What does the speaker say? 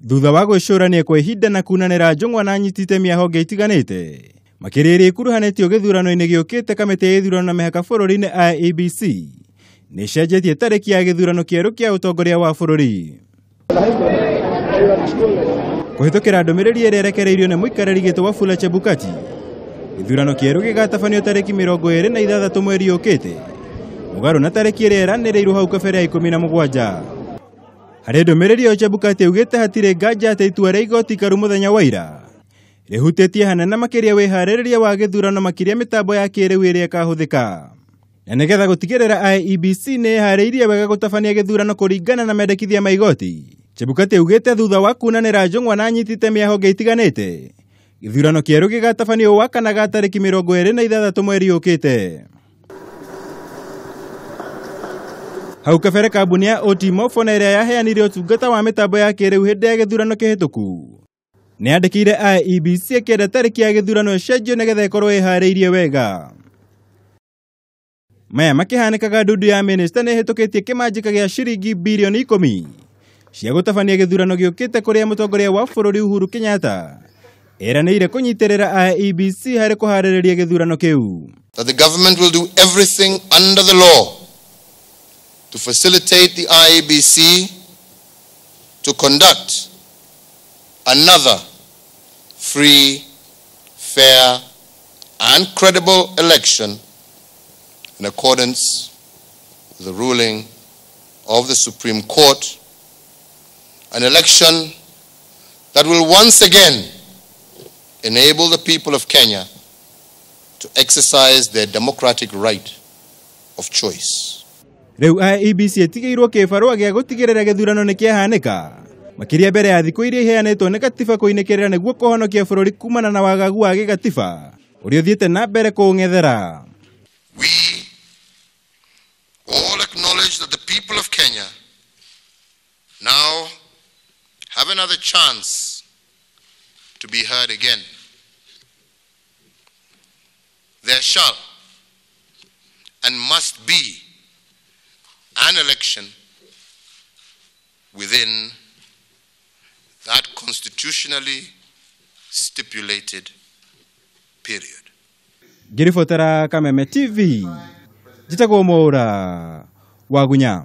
Thutha wa gwĩcũrania kwa ihinda na kunanĩra njũng'wa na anyiti itemi a honge itiganĩte makĩria iria ikuruhanĩtio gĩthurano-inĩ gĩũkĩte, kamĩtĩ ya ithurano na mĩhaka bũrũri-inĩ IEBC nĩ ĩcenjetie tarĩki ya gĩthurano kĩerũ kĩa ũtongoria wa bũrũri. Kũhĩtũkĩra ndũmĩrĩri ĩrĩa ĩrekereirio nĩ mũikarĩri gĩtĩ Wafula Chebukati, gĩthurano kĩerũ gĩgatabanio tarĩki 26 mweri ũkĩte, mũgarũ na tarĩki ĩrĩa ĩranĩrĩirwo hau kabere ya 17. Harĩ ndũmĩrĩri ĩyo Chebukati augĩte hatirĩ nganja atĩ itua rĩa igoti ikaru mũthenya wa ira rĩhutĩtie hanene makĩria wĩharĩrĩria wa gĩthurano, makĩria mĩtambo ya kĩrĩu ĩrĩa ĩkahũthĩka. Na nĩgetha gũtigĩrĩra IEBC nĩ ĩharĩirie wega gũtabania gĩthurano kũringana na mendekithia ma igoti, Chebukati augĩte thutha wa kunanĩra njũng'wa na anyiti itemi a honge itiganĩte, gĩthurano kĩerũ gĩgatabanio Wakana ga tarĩki 26 mweri ũkĩte. Hau kabere kambuni ya OT Mofona ĩrĩa yaheanire ũtungata wa mĩtambo ya kĩrĩu hĩndĩ ya gĩthurano kĩhĩtũku nĩ yandĩkĩire IEBC ĩkĩenda tarĩki ya gĩthurano ĩcenjio nĩgetha ĩkorwo ĩharĩirie wega. Maya makĩhanĩkaga ndundu ya minista nĩ ĩhĩtũkĩtie kĩmanjĩka gĩa ciringi birioni 10 cia gũtabania gĩthurano gĩũkĩte, kũrĩa mũtongoria wa bũrũri Uhuru Kenyatta eranĩire kũnyitĩrĩra IEBC harĩ kũharĩrĩria gĩthurano kĩu. That the government will do everything under the law to facilitate the IEBC to conduct another free, fair, and credible election in accordance with the ruling of the Supreme Court, an election that will once again enable the people of Kenya to exercise their democratic right of choice. Rĩu IEBC ĩtigĩirwo kĩbarũa gĩa gũtigĩrĩra gĩthurano nĩ kĩahanĩka, makĩria mbere ya thikũ iria iheanĩtwo nĩ gatiba kũinĩkĩrĩra nĩguo kũhonokia bũrũri kumana na wagagu wa gĩgatiba ũrĩa ũthiĩte na mbere kũũng'ethera. We all acknowledge that the people of Kenya now have another chance to be heard again. There shall and must be an election within that constitutionally stipulated period. Ngĩribotera Kameme TV, njĩtagwo Mwaura Wagunya.